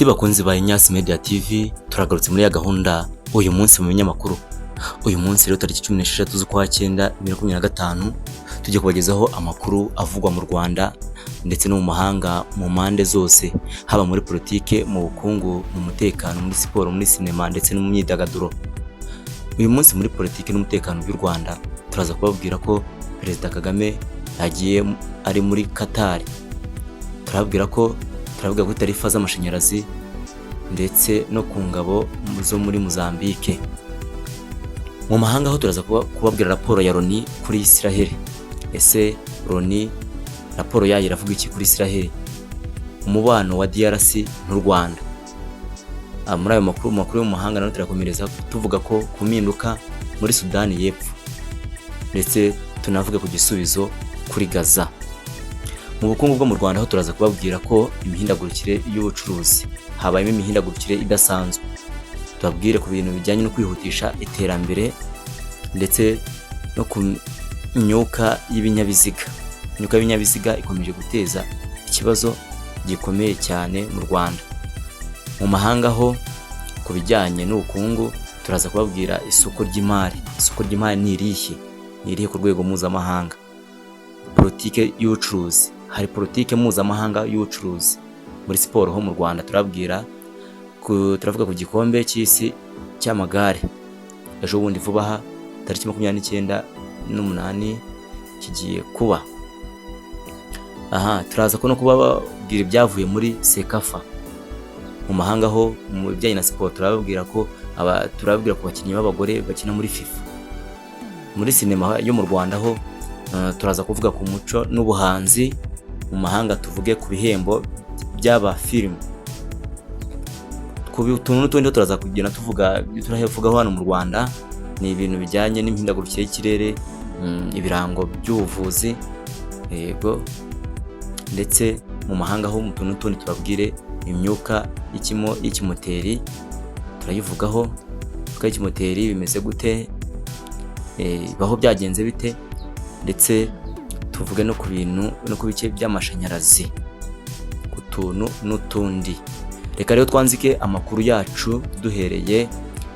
Nshuti bakunzi ba Inyasi Media TV, turagarutse muri ya gahunda "Uyu munsi mu binyamakuru". Uyu munsi rero, tariki 16 z'ukwa cyenda 2025, tujya kubagezaho amakuru avugwa mu Rwanda ndetse no mu mahanga, mu mpande zose, haba muri politike, mu bukungu, mu mutekano, muri siporo, muri sinema ndetse no mu myidagaduro. Uyu munsi muri politike n'umutekano by'u Rwanda, turaza kubabwira ko Perezida Kagame yagiye ari muri Qatar. Turababwira ko turavuga kuri tarifa z'amashanyarazi ndetse no ku ngabo zo muri Mozambique. Mu mahanga ho, turaza kubabwira raporo ya Loni kuri Israel. Ese Loni raporo yayo iravuga iki kuri Israel? Umubano wa DRC n'u Rwanda. Muri ayo makuru, mu makuru yo mu mahanga naho, turakomereza tuvuga ko ku mpinduka muri Sudani y'Epfo, ndetse tunavuga ku gisubizo kuri Gaza. Mu bukungu bwo mu Rwanda ho, turaza kubabwira ko imihindagurikire y'ubucuruzi, habayemo imihindagurikire idasanzwe. Tubabwire ku bintu bijyanye no kwihutisha iterambere ndetse no ku myuka y'ibinyabiziga. Imyuka y'ibinyabiziga ikomeje guteza ikibazo gikomeye cyane mu Rwanda. Mu mahanga ho, ku bijyanye n'ubukungu, turaza kubabwira isoko ry'imari. Isoko ry'imari ni irihe? Ni irihe ku rwego mpuzamahanga? Politike y'ubucuruzi, hari politike mpuzamahanga y'ubucuruzi. Muri siporo ho mu Rwanda, turabwira turavuga ku gikombe cy'isi cy'amagare ejo bundi vuba aha, tariki 29 n'umunani kigiye kuba. Aha turaza ko no kubabwira ibyavuye muri CECAFA. Mu mahanga ho, mu bijyanye na siporo, turababwira ko aba turababwira ku bakinnyi b'abagore bakina muri FIFA. Muri sinema yo mu Rwanda ho, turaza kuvuga ku muco n'ubuhanzi. Mu mahanga tuvuge ku bihembo by'aba filime. Ku tuntu n'utundi turaza kugenda tuvuga. Ibyo turavugaho hano mu Rwanda ni ibintu bijyanye n'imihindagurikire y'ikirere, ibirango by'ubuvuzi, yego, ndetse mu mahanga ho, mu tuntu n'utundi, tubabwire imyuka y'ikimoteri. Turayivugaho, imyuka y'ikimoteri bimeze gute, baho byagenze bite, ndetse tuvuge no ku bintu no ku bice by'amashanyarazi, ku tuntu n'utundi. Reka rero twanzike amakuru yacu duhereye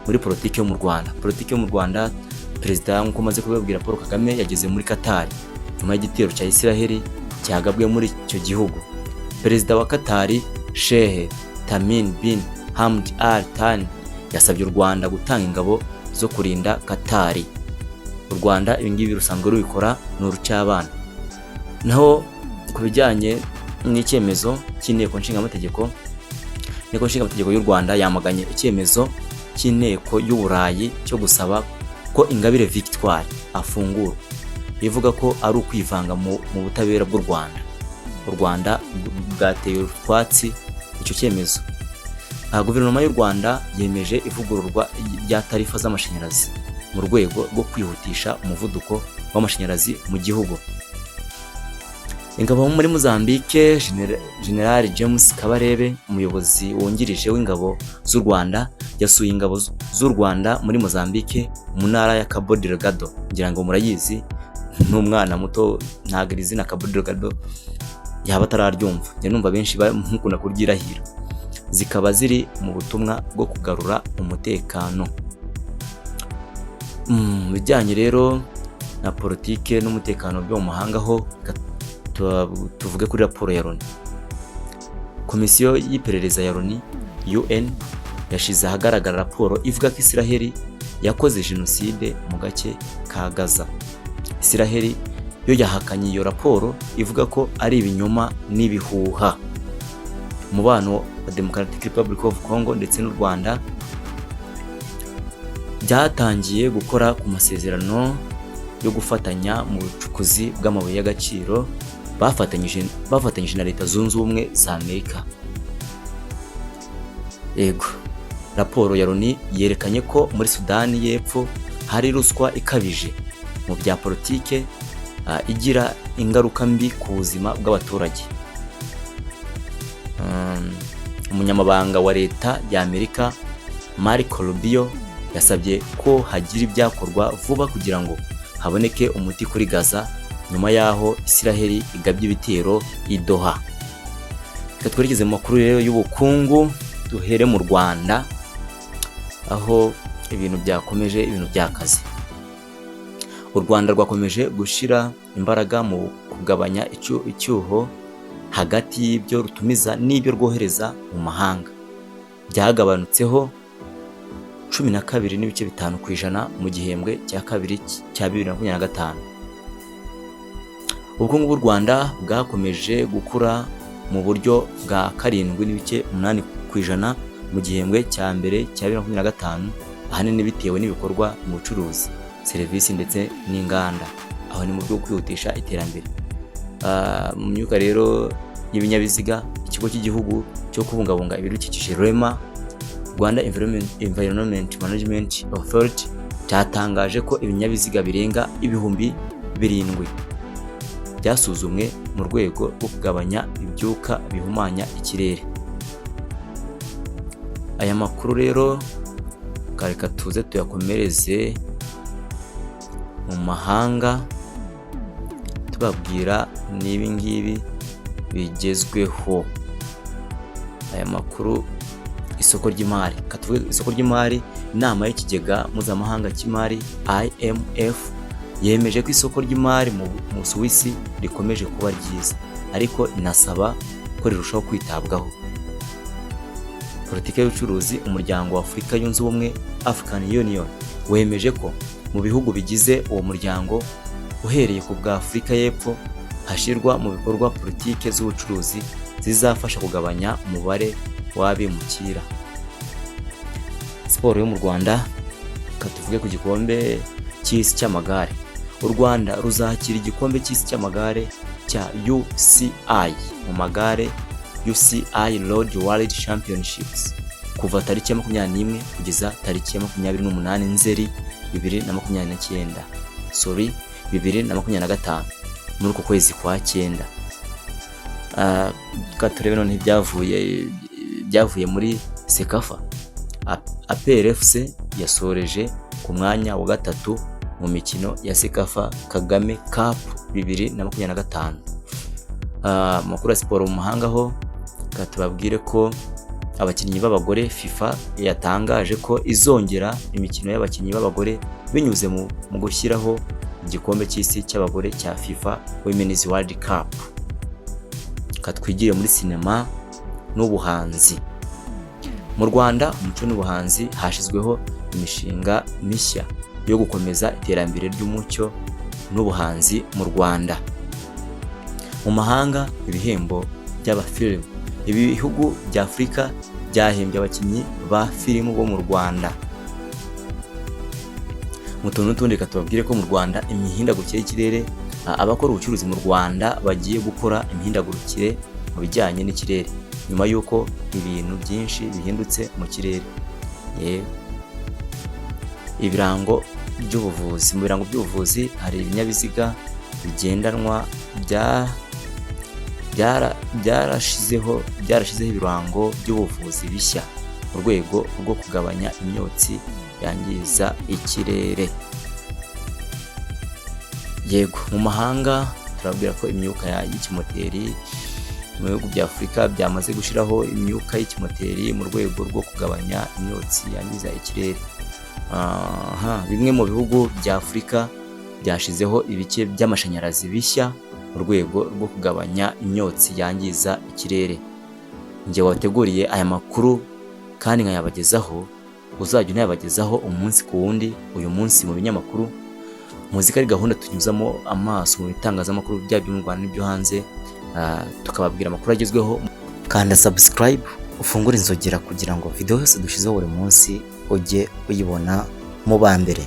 muri politiki yo mu Rwanda. Politiki yo mu Rwanda, Perezida, nk'uko maze kubibabwira, Paul Kagame yageze muri Qatar nyuma y'igitero cya Israel cyagabwe muri icyo gihugu. Perezida wa Qatar, Sheikh Tamim bin Hamad Al Thani, yasabye u Rwanda gutanga ingabo zo kurinda Qatar. U Rwanda ibi ngibi rusanzwe rubikora, ni urucabana. Naho ku bijyanye n'icyemezo cy'inteko nshingamategeko, Inteko Nshingamategeko y'u Rwanda yamaganye icyemezo cy'Inteko y'Uburayi cyo gusaba ko Ingabire Victoire afungurwa, ivuga ko ari ukwivanga mu butabera bw'u Rwanda. U Rwanda bwateye utwatsi icyo cyemezo. Aha, guverinoma y'u Rwanda yemeje ivugururwa rya tarifa z'amashanyarazi mu rwego rwo kwihutisha umuvuduko w'amashanyarazi mu gihugu. Ingabo muri Mozambique, General James Kabarebe, umuyobozi wungirije w'ingabo z'u Rwanda, yasuye ingabo z'u Rwanda muri Mozambique mu ntara ya Cabo Delgado. Ngira ngo murayizi, n'umwana muto ntabwo iri zina Cabo Delgado yaba atararyumva. Njya numva benshi mukunda kuryirahira. Zikaba ziri mu butumwa bwo kugarura umutekano. Mu bijyanye rero na politike n'umutekano byo mu mahanga ho, tuvuge kuri raporo ya Loni. Komisiyo y'iperereza ya Loni, UN, yashize ahagaragara raporo ivuga ko Israheli yakoze jenoside mu gace ka Gaza. Israheli yo yahakanye iyo raporo, ivuga ko ari ibinyoma n'ibihuha. Umubano wa Democratic Republic of Congo ndetse n'u Rwanda byatangiye gukora ku masezerano yo gufatanya mu bucukuzi bw'amabuye y'agaciro, bafatanyije na Leta Zunze Ubumwe za Amerika. Yego, raporo ya Loni yerekanye ko muri Sudani y'Epfo hari ruswa ikabije mu bya politike, igira ingaruka mbi ku buzima bw'abaturage. Umunyamabanga wa Leta ya Amerika, Marco Rubio, yasabye ko hagira ibyakorwa vuba kugira ngo haboneke umuti kuri Gaza nyuma y'aho Israheli igabye ibitero i Doha. Reka twerekeze mu makuru rero y'ubukungu. Duhere mu Rwanda, aho ibintu byakomeje, ibintu byakaze. U Rwanda rwakomeje gushyira imbaraga mu kugabanya icyuho hagati y'ibyo rutumiza n'ibyo rwohereza mu mahanga. Byagabanutseho 12.5% mu gihembwe cya kabiri cya 2025. Ubukungu bw'u Rwanda bwakomeje gukura mu buryo bwa 7.8% mu gihembwe cya mbere cya 2025, ahanini bitewe n'ibikorwa mu bucuruzi, serivisi ndetse n'inganda. Aho ni mu buryo bwo kwihutisha iterambere. Mu myuka rero y'ibinyabiziga, Ikigo cy'Igihugu cyo Kubungabunga Ibidukikije, REMA, Rwanda Environment Management Authority, cyatangaje ko ibinyabiziga birenga 7000 byasuzumwe mu rwego rwo kugabanya ibyuka bihumanya ikirere. Aya makuru rero reka tuze tuyakomereze mu mahanga, tubabwira n'ibi ngibi bigezweho. Aya makuru, isoko ry'imari, tuvuge isoko ry'imari. Inama y'Ikigega Mpuzamahanga cy'Imari, IMF, yemeje ko isoko ry'imari mu Busuwisi rikomeje kuba ryiza, ariko inasaba ko rirushaho kwitabwaho. Politiki y'ubucuruzi, Umuryango wa Afurika Yunze Ubumwe, African Union, wemeje ko mu bihugu bigize uwo muryango, uhereye ku bwa Afurika y'Epfo, hashyirwa mu bikorwa politiki z'ubucuruzi zizafasha kugabanya umubare w'abimukira. Siporo yo mu Rwanda, reka tuvuge ku gikombe cy'isi cy'amagare. U Rwanda ruzakira igikombe cy'isi cy'amagare cya UCI mu magare, UCI Road World Championships, kuva tariki ya 21 kugeza tariki ya 28 Nzeri 2029, sorry, 2025, muri uku kwezi kwa cyenda. Reka turebe noneho ibyavuye muri CECAFA. APR FC yasoreje ku mwanya wa gatatu mu mikino ya CECAFA Kagame Cup 2025. Amakuru ya siporo mu mahanga ho, reka tubabwire ko abakinnyi b'abagore, FIFA yatangaje ko izongera imikino y'abakinnyi b'abagore binyuze mu gushyiraho igikombe cy'isi cy'abagore cya FIFA Women's World Cup. Reka twigire muri sinema n'ubuhanzi. Mu Rwanda, umuco n'ubuhanzi, hashyizweho imishinga mishya yo gukomeza iterambere ry'umuco n'ubuhanzi mu Rwanda. Mu mahanga, ibihembo by'abafilimi, ibihugu bya Afurika byahembye abakinnyi ba filimi bo mu Rwanda. Mu tuntu n'utundi, reka tubabwire ko mu Rwanda imihindagurikire y'ikirere, abakora ubucuruzi mu Rwanda bagiye gukora imihindagurikire mu bijyanye n'ikirere nyuma y'uko ibintu byinshi bihindutse mu kirere. Yewe. Ibirango by'ubuvuzi, mu birango by'ubuvuzi hari ibinyabiziga bigendanwa byarashizeho ibirango by'ubuvuzi bishya mu rwego rwo kugabanya imyotsi yangiza ikirere. Yego, mu mahanga turabwira ko imyuka y'ikimoteri, mu bihugu bya Afurika byamaze gushyiraho imyuka y'ikimoteri mu rwego rwo kugabanya imyotsi yangiza ikirere. Aha, bimwe mu bihugu bya Afurika byashizeho ibice by'amashanyarazi bishya mu rwego rwo kugabanya imyotsi yangiza ikirere. Njye wateguriye aya makuru kandi nkayabagezaho, uzajya unayabagezaho umunsi ku wundi, uyu munsi mu binyamakuru, muzi ko ari gahunda tunyuzamo amaso mu bitangazamakuru, byaba ibyo mu Rwanda n'ibyo hanze, tukababwira amakuru agezweho. Kanda subscribe, ufungure inzogera kugira ngo video yose dushyizeho buri munsi ujye uyibona mu ba mbere.